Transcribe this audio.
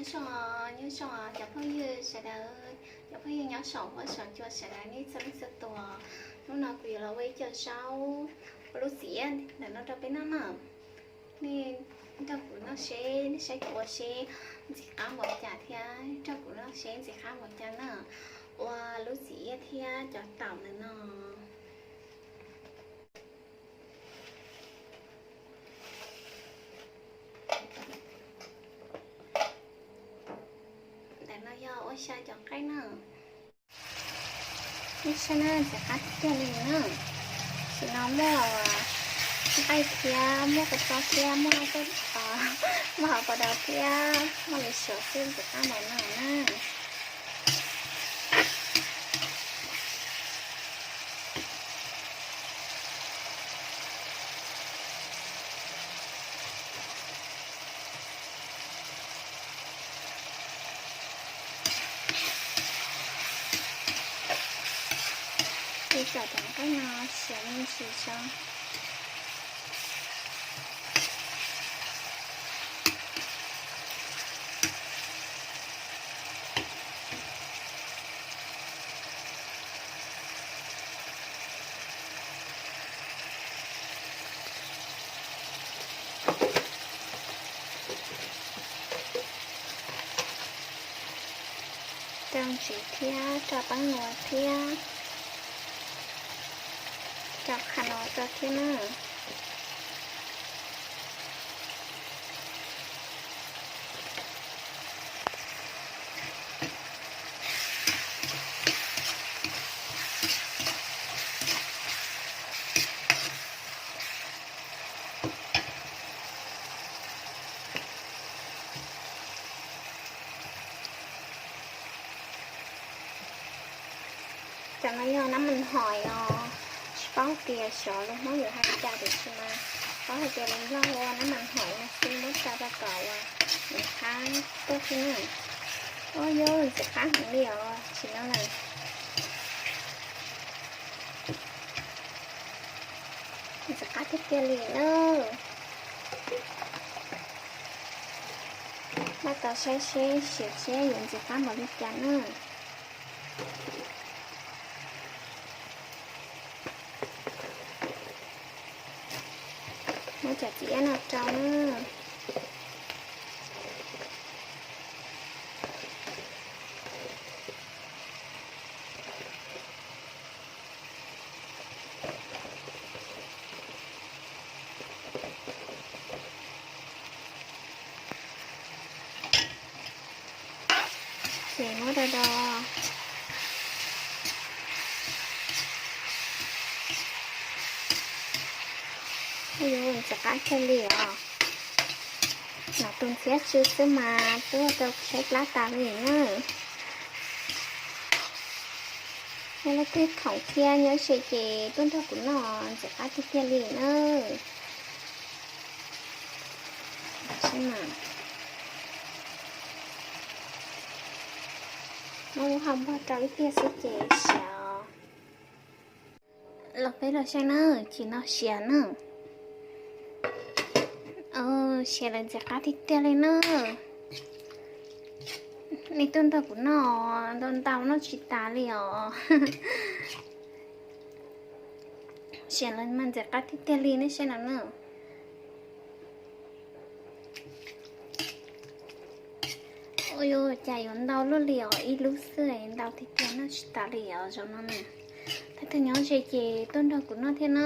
Nyob zoo, nyob zoo cov phooj ywg sawv daws, cov phooj ywg nyob saum huab saum cua sawv daws nej txhua leej txhua tus. Hnub no kuv yuav los ua ib co zaub ua lub txiv iab ntawm no rau peb noj na. Nej nrog kuv noj seb, nej saib kuv ua seb ntxim qab npaum cas thiab nrog kuv noj seb ntxim qab npaum cas na. Ua lub txiv iab thiab cov taum ntawm no. Ntawm no yog ua xya cov nqaij na. Nej saib na, ntxim qab tiag tiag li na. Tam sim no muaj nqaij thiab muaj kua txob thiab muaj, muaj hauv pas daus thiab muaj lwm xyuam xwb ntxim qab npaum no na. Ces cov nqaij no siav me ntsis tso. Rau ntsis thiab rau peeb nua thiab rau qha no rau thiab na. Cov no yog nab mas hoim os, tsis paub tias xyov lus Hmoob yuav hais li cas tiam sis mas paub hais tias lus Nplog hu ua nab mas hoim no xwb, muab tso rau kom uas nws qab tuaj xwb na. Ua yus ntxim qab heev li os tam sim no na. Ntxim qab tiag tiag li na. Npaj tau saib seb siav seb yuav ntxim qab npaum li cas na. Muab cov txiv iab no rau na. Ces muab do do. Ua yus ntxim qab kawg li os. Nom tus ntxhiab tsw xwb mas tuaj rau saib plab tas li na. Yog leej twg khoom thiab nyob ze ces tuaj nrog kuv noj ntxim qab tiag tiag li na. Muab lub hau npog rau ib pliag xwb ces siav. Los peb los saib na, ces no siav na. Siav lawm ntxim qab tiag tiag li na. Nej tuaj nrog kuv noj, ntau ntau noj tsis tas li os. Siav lawm mas ntxim qab tiag tiag li nej saib no na. Ua cas yuav ntau luaj li os, ib lub xwb ntau tiag tiag noj tsis tas li os zaum no na. Leej twg nyob ze ces tuaj nrog kuv noj thiab na.